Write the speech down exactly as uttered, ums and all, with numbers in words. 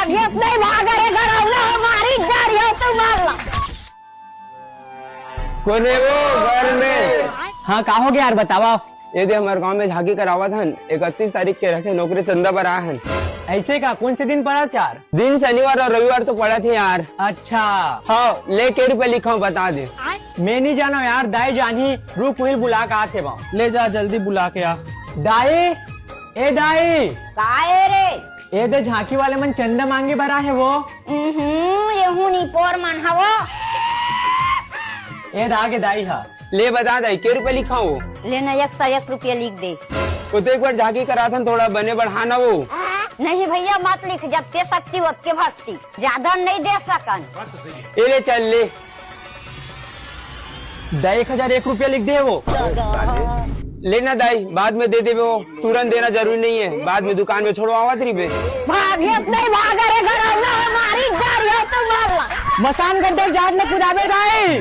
ये नहीं भाग रे, घर आऊ ना, हमारी जा रही हो तुम मार ला। कोने वो घर में? हाँ, का हो गया यार, बतावा। ये दे, हमारे गांव में झांकी करावत हन, इकतीस तारीख के रखे नौकरी चंदा बर आए हन। ऐसे का? कौन से दिन पड़ा था यार? दिन शनिवार और रविवार तो पड़ा थे यार। अच्छा। हाँ, ले के रुपए लिखा हूँ, बता दे। मैं नहीं जाना यार, दाई जानी, रुक, उहिल बुला के आथे बा। ले जा, जल्दी बुला के आ। दाई, ए दाई। का है रे? ए दे, झांकी वाले मन चंदा मांगे बर आए हे वो। हम्म, ये हूँ नी पोर मन हवो। ए दा के दाई हा। ले बता दाई, के रुपए लिखा हूँ? लेना, एक सौ एक रुपया लिख दे। वो तो एक बार झांकी कराथन, थोड़ा बने बढ़ाना वो। नहीं भैया, मत लिख, जब के शक्ति ओतके भक्ति, ज्यादा नहीं दे सकन। ए ले चल ले। दाई, एक हजार एक रुपया लिख दे वो। लेना दाई, बाद में दे देबे वो, तुरंत देना जरूरी नहीं है, बाद में दुकान में छोड़वावत रहिबे। भाग, ये नहीं भाग रे, घर आऊ ना, हमारी जा रही हो तुम मार ला। मसान गड्ढे जात में कुदाबे दाई।